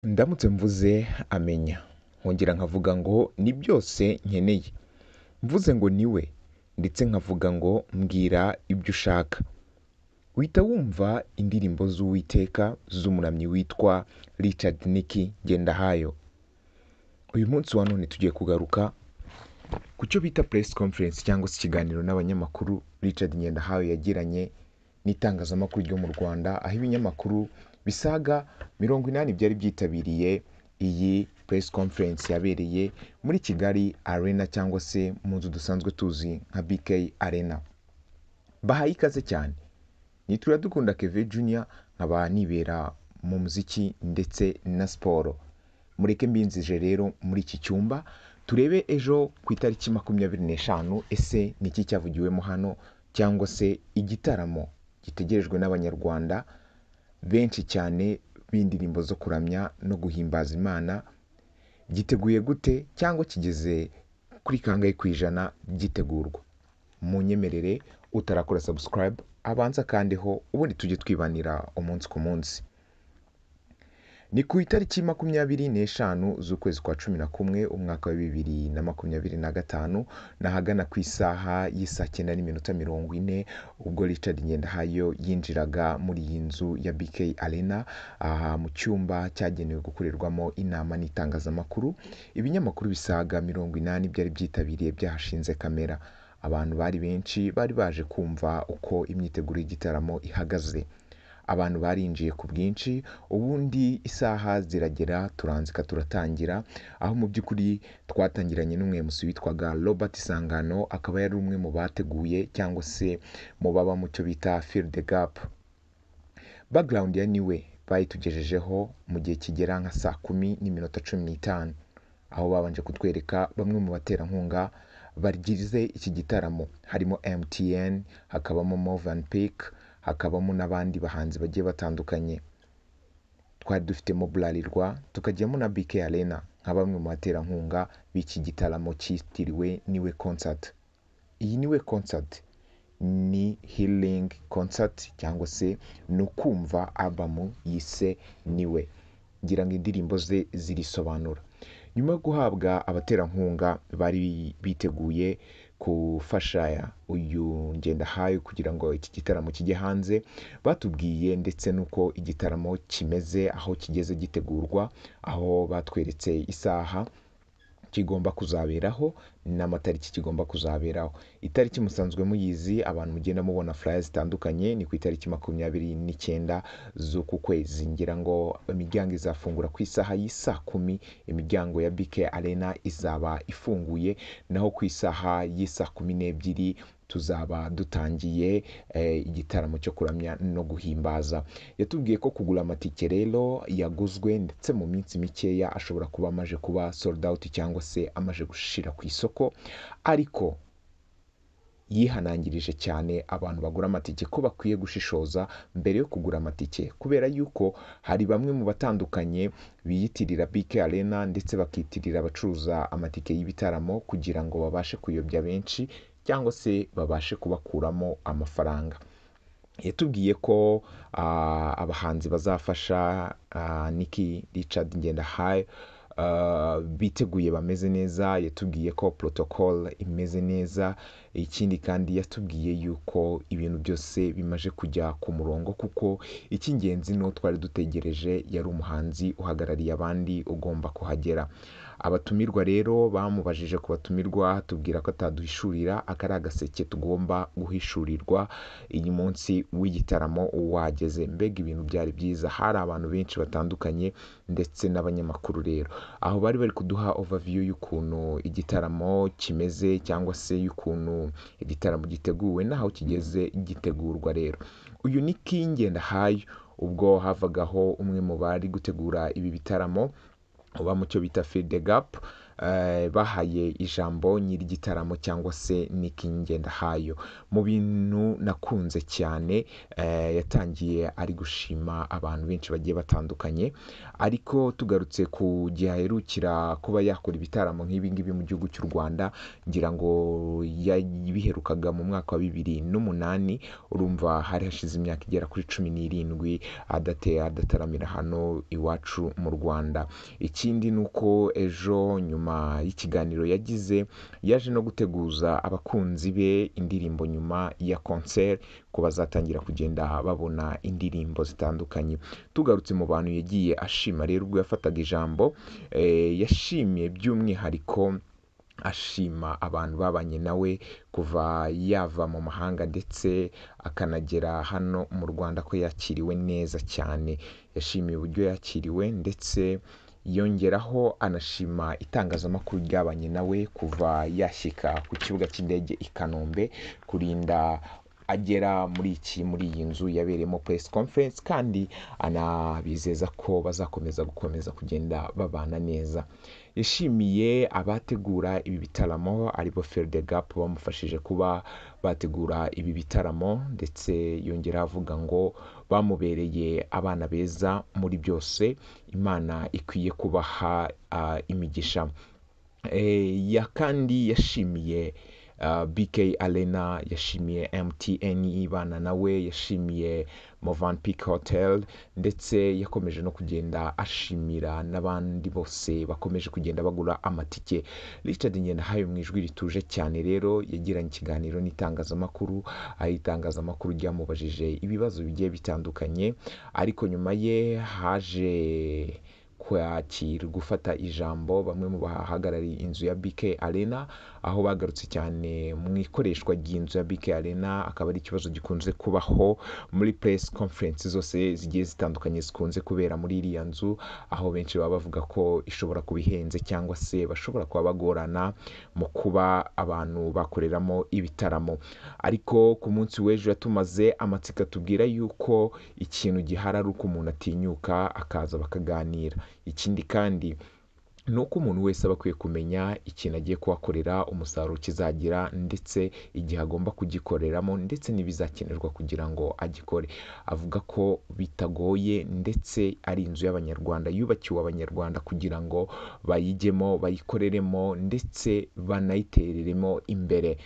Ndamutse mvuze amenya, nkongera nkavuga ngo ni byose nkeneye, mvuze ngo ni we ndetse nkavuga ngo mbwira ibyo ushaka, uhita wumva indirimbo z'Uwiteka z'umuramyi witwa Richard Nick Ngendahayo. Uyu munsi wa none tugiye kugaruka ku cyo bita press conference cyangwa se ikiganiro n'abanyamakuru Richard Ngendahayo yagiranye n'itangazamakuru ryo mu Rwanda, aho ibinyamakuru bisaga 80 byari byitabiriye iyi press conference yabereye muri Kigali Arena cyangwa se mu nzu dusanzwe tuzi nka BK Arena. Bahaye ikaze cyane. Nitwa Iradukunda Kevin Junior, nkaba nibera mu muziki ndetse na siporo. Mureke mbinzije rero muri iki cyumba turebe ejo ku itariki 25, ese ni iki cyavugiwemo hano cyangwa se igitaramo gitegerejwe n'Abanyarwanda benshi cyane b'indirimbo zo kuramya no guhimbaza Imana, giteguye gute cyangwa kigeze kuri kangahe ku ijana gitegurwa? Munyemerere utarakora subscribe abanza akandeho, ubundi tujye twibanira umunsi ku munsi. Ni ku itariki 25 z'ukwezi kwa 11 umwaka wa 2025, n'ahagana ku isaha y'isaa cyenda n'iminota 40, ubwo Richard Ngendahayo yinjiraga muri iyi nzu ya BK Arena, aha mu cyumba cyagenewe gukorerwamo inama n'itangazamakuru. Ibinyamakuru bisaga 80 byari byitabiriye byahashinze kamera. Abantu bari benshi bari baje kumva uko imyiteguro y'igitaramo ihagaze. Abantu barinjiye ku bwinshi, ubundi isaha ziragera turanzika turatangira, aho mu by'ukuri twatangiranye n'umwemusi witwaga Robert Sangano, akaba yari umwe mu bateguye cyangwa se mu baba mu cyo bita Fill the Gap. Background ya niwe bayitugejejeho mu gihe kigera nka saa kumi n'iminota 15, aho babanje kutwereka bamwe mu baterankunga bagize iki gitaramo, harimo MTN, hakabamo Mozambique, hakabamo n'abandi bahanzi bagiye batandukanye. Twari dufitemo Bralirwa, tukajyamo na BK Arena nka bamwe mu baterankunga b'iki gitaramo cyitiriwe Niwe Concert. Iyi Niwe Concert ni healing concert cyangwa se ni ukumva album yise Niwe, ngira ngo indirimbo ze zirisobanura. Nyuma yo guhabwa abaterankunga bari biteguye gufasha uyu Ngendahayo kugira ngo iki gitaramo kijye hanze, batubwiye ndetse n'uko igitaramo kimeze, aho kigeze gitegurwa, aho batweretse isaha kigomba kuzaberaho n'amatariki kigomba kuzaberaho. Itariki musanzwe muyizi, abantu mugenda mubona flyers zitandukanye, ni ku itariki 29 z'uku kwezi. Ngira ngo imiryango izafungura ku isaha y'isaa kumi, imiryango ya BK Arena izaba ifunguye, naho ku isaha y'isaa 12 tuzaba dutangiye igitaramo cyo kuramya no guhimbaza. Yatubwiye ko kugura amatike rero yaguzwe, ndetse mu minsi mikeya ashobora kuba amaje kuba sold out cyangwa se amaje gushira ku isoko, ariko yihanangirije cyane abantu bagura amatike ko bakwiye gushishoza mbere yo kugura amatike, kubera yuko hari bamwe mu batandukanye biyitirira BK Arena ndetse bakitirira abacuruza amatike y'ibitaramo kugira ngo babashe kuyobya benshi cyangwa se babashe kubakuramo amafaranga. Yatubwiye ko abahanzi bazafasha Nick Richard Ngendahayo biteguye bameze neza. Yatubwiye ko protocol imeze neza. Ikindi kandi yatubwiye yuko ibintu byose bimaze kujya ku murongo, kuko icy'ingenzi n'uwo twari dutegereje yari umuhanzi uhagarariye abandi ugomba kuhagera. Abatumirwa rero bamubajije ku batumirwa, tubwira ko ataduhishurira, akari agaseke tugomba guhishurirwa iyi munsi w'igitaramo wageze. Mbega ibintu byari byiza, hari abantu benshi batandukanye ndetse n'abanyamakuru rero, aho bari bari kuduha overview y'ukuntu igitaramo kimeze cyangwa se y'ukuntu igitaramo giteguwe n'aho kigeze gitegurwa. Rero uyu ni Ngendahayo, ubwo havagaho umwe mu bari gutegura ibi bitaramo uba mu cyo bita Fill the Gap, bahaye ijambo nyir'igitaramo cyangwa se Nick Ngendahayo. Mu bintu nakunze cyane, yatangiye ari gushima abantu benshi bagiye batandukanye, ariko tugarutse ku gihe aherukira kuba yakora ibitaramo nk'ibi ngibi mu gihugu cy'u Rwanda, ngira ngo yabiherukaga mu mwaka wa 2008, urumva hari hashize imyaka igera kuri 17 adataramira hano iwacu mu Rwanda. Ikindi ni uko ejo nyuma y'ikiganiro yagize, yaje no guteguza abakunzi be indirimbo nyuma ya concert, ko bazatangira kugenda babona indirimbo zitandukanye. Tugarutse mu bantu yagiye ashima rero ubwo yafataga ijambo, yashimiye by'umwihariko ashima abantu babanye nawe kuva yava mu mahanga ndetse akanagera hano mu Rwanda, ko yakiriwe neza cyane. Yashimiye uburyo yakiriwe ndetse yongeraho anashima itangazamakuru ryabanye nawe kuva yashyika ku kibuga cy'indege i Kanombe kurinda agera muri iyi nzu yabereyemo press conference, kandi anabizeza ko bazakomeza gukomeza kugenda babana neza. Yashimiye abategura ibi bitaramo aribo Fill the Gap bamufashije kuba bategura ibi bitaramo, ndetse yongera avuga ngo bamubereye abana beza muri byose, Imana ikwiye kubaha imigisha. Kandi yashimiye BK Arena, yashimiye MTN ibana nawe, yashimiye Movanpick Hotel, ndetse yakomeje no kugenda ashimira n'abandi bose bakomeje kugenda bagura amatike. Richard Ngendahayo mu ijwi rituje cyane rero yagiranye ikiganiro n'itangazamakuru, aho itangazamakuru ryamubajije ibibazo bigiye bitandukanye, ariko nyuma ye haje kwakira gufata ijambo bamwe mu bahagarariye inzu ya BK Arena, aho bagarutse cyane mu ikoreshwa ry'inzu ya BK Arena, akaba ari ikibazo gikunze kubaho muri press conference zose zigiye zitandukanye zikunze kubera muri iriya nzu, aho benshi baba bavuga ko ishobora kuba ihenze cyangwa se bashobora kuba bagorana mu kuba abantu bakoreramo ibitaramo. Ariko ku munsi w'ejo yatumaze amatsiko atubwira yuko ikintu gihari ari uko umuntu atinyuka akaza bakaganira. Ikindi kandi ni uko umuntu wese aba akwiye kumenya ikintu agiye kuhakorera, umusaruro kizagira, ndetse igihe agomba kugikoreramo, ndetse n'ibizakenerwa kugira ngo agikore. Avuga ko bitagoye ndetse ari inzu y'Abanyarwanda yubakiwe Abanyarwanda kugira ngo bayijyemo, bayikoreremo ndetse banayitereremo imbere.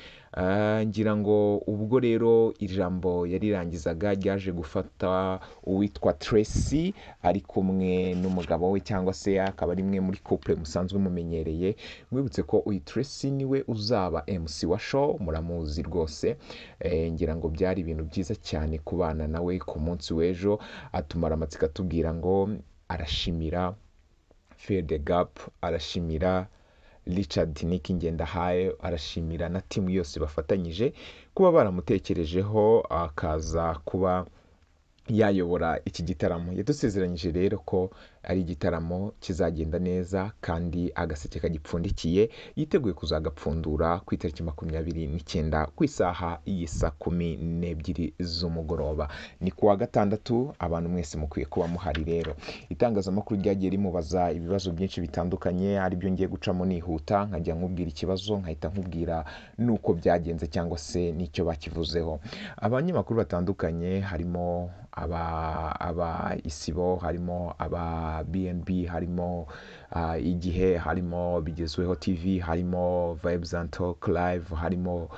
Ngira ngo ubwo rero ijambo yarirangizaga ryaje gufata uwitwa Tracy ari kumwe n'umugabo we, cyangwa se akaba ari imwe muri couple musanzwe mumenyereye. Mwibutse ko uyu Tracy niwe uzaba MC wa show, muramuzi rwose. Ngira ngo byari ibintu byiza cyane kubana nawe ku munsi w'ejo, atumara amatsiko atubwira ngo arashimira Fill the Gap, arashimira Richard Nick Ngendahayo, arashimira na timu yose bafatanyije kuba baramutekerejeho akaza kuba yayobora iki gitaramo. Yadusezeranyije rero ko ari igitaramo kizagenda neza kandi agaseke kagipfundikiye, yiteguye kuzagapfundura ku itariki 29 ku isaha y'isa 12 z'umugoroba. Ni kuwa gatandatu, abantu mwese mukwiye kuba muhari. Rero itangazamakuru ryagiye rimubaza ibibazo byinshi bitandukanye, aribyo ngiye gucamo nihuta, nkajya nkubwira ikibazo nkahita nkubwira nuko byagenze cyangwa se n'icyo bakivuzeho. Abanyamakuru batandukanye harimo aba Isibo, harimo aba BNB, harimo Igihe, harimo Bigezweho TV, harimo Vibes and Talk Live, harimo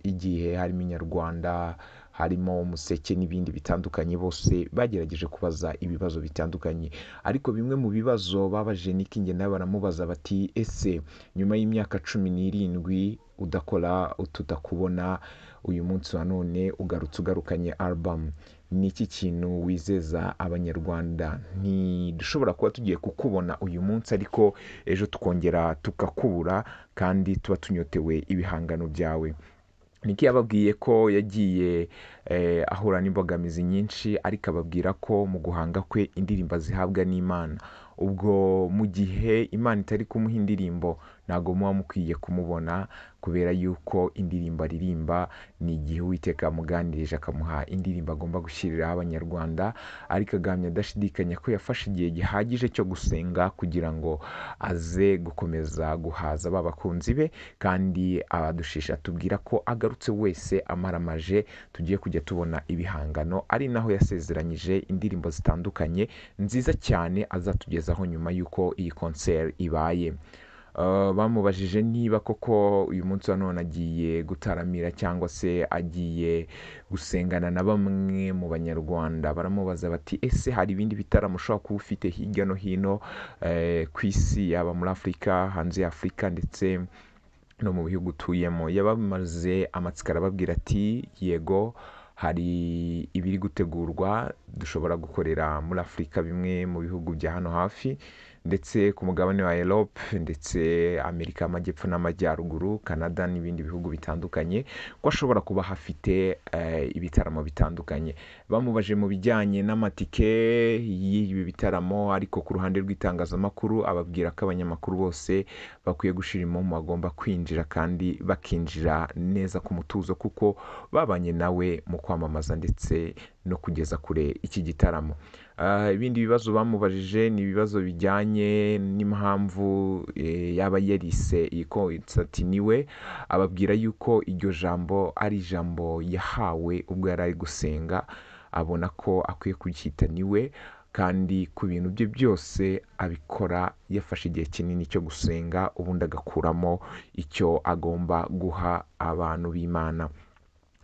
Igihe, harimo Inyarwanda, harimo Umuseke n'ibindi bitandukanye. Bose bagerageje kubaza ibibazo bitandukanye, ariko bimwe mu bibazo babaje Nick Ngendahayo baramubaza bati ese nyuma y'imyaka 17 udakora tutakubona, uyu munsi wa none ugarutse ugarukanye album, ni iki kintu wizeza Abanyarwanda? Ntidushobora kuba tugiye kukubona uyu munsi ariko ejo tukongera tukakubura, kandi tuba tunyotewe ibihangano byawe. Nick yababwiye ko yagiye ahura n'imbogamizi nyinshi, ariko ababwira ko mu guhanga kwe indirimbo azihabwa n'Imana. Ubwo mu gihe Imana itari kumuha indirimbo ntabwo muba mukwiye kumubona, kubera yuko indirimbo aririmba ni igihe Uwiteka yamuganirije akamuha indirimbo agomba gushyiriraho Abanyarwanda, ariko agahamya adashidikanya ko yafashe igihe gihagije cyo gusenga kugira ngo aze gukomeza guhaza ba bakunzi be, kandi abadushisha atubwira ko agarutse wese amaramaje tugiye kujya tubona ibihangano, ari naho yasezeranyije indirimbo zitandukanye nziza cyane azatugezaho nyuma y'uko iyi concert ibaye. Bamubajije niba koko uyu munsi wa none agiye gutaramira cyangwa se agiye gusengana na bamwe mu Banyarwanda, baramubaza bati ese hari ibindi bitaramo ushobora kuba ufite hirya no hino ku isi, yaba muri Afurika, hanze ya Afurika ndetse no mu bihugu utuyemo. Yabamaze amatsiko arababwira ati yego hari ibiri gutegurwa dushobora gukorera muri Afurika, bimwe mu bihugu bya hano hafi ndetse ku mugabane wa Europe ndetse Amerika y'Amajyepfo n'Amajyaruguru, Canada n'ibindi bihugu bitandukanye, ko ashobora kuba hafite ibitaramo bitandukanye. Bamubaje mu bijyanye n'amatike y'ibi bitaramo, ariko ku ruhande rw'itangazamakuru ababwira ko abanyamakuru bose bakwiye gushira impumu, bagomba kwinjira kandi bakinjira neza ku mutuzo, kuko babanye nawe mu kwamamaza ndetse no kugeza kure iki gitaramo. Ibindi bibazo bamubajije ni ibibazo bijyanye n'impamvu yaba yarise iyi concert niwe, ababwira yuko iryo jambo ari ijambo yahawe ubwo yari ari gusenga, abona ko akwiye kuryita niwe, kandi ku bintu bye byose abikora yafashe igihe kinini cyo gusenga, ubundi agakuramo icyo agomba guha abantu b'Imana.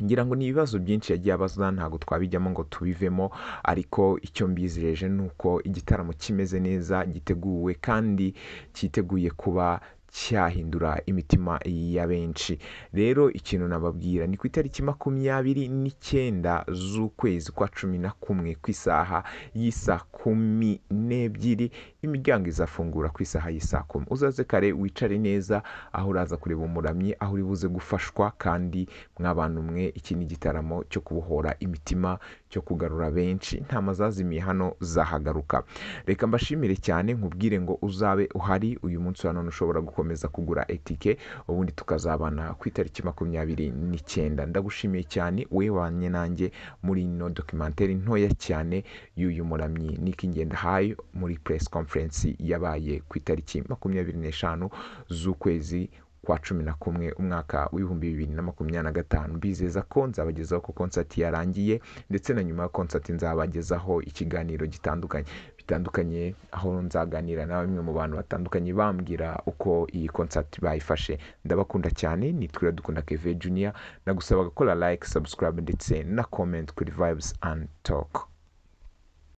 Ngira ngo ni ibibazo byinshi yagiye abaza, ntabwo twabijyamo ngo tubivemo, ariko icyo mbizireje ni uko igitaramo kimeze neza, giteguwe kandi cyiteguye kuba cyahindura imitima ya benshi. Rero ikintu nababwira ni ku itariki 29 z'ukwezi kwa 11 ku isaha y'isa 12, imiryango izafungura ku isaha y'isa 10. Uzaze kare wicare neza, aho uraza kureba umuramyi, aho uri buze gufashwa, kandi mw'abantu mwe iki ni igitaramo cyo kubohora imitima, cyo kugarura benshi, intama zazimiye hano zahagaruka. Reka mbashimire cyane, nkubwire ngo uzabe uhari uyu munsi wa none, ushobora gukomeza kugura etike, ubundi tukazabana ku itariki 29. Ndagushimiye cyane we wanye nanjye muri ino documentaire ntoya cyane y'uyu muramyi Nick Ngendahayo muri press conference yabaye ku itariki 25 z'ukwezi kwa 11 umwaka w'ibihumbi 2025. Mbizeza ko nzabagezaho ko concert yarangiye, ndetse na nyuma ya concert nzabagezaho ikiganiro gitandukanye bitandukanye, aho nzaganira na bamwe mu bantu batandukanye bambwira uko iyi concert bayifashe. Ndabakunda cyane, nitwa Iradukunda Kevin Junior, nagusaba gukora like, subscribe ndetse na comment kuri Vibes and Talk.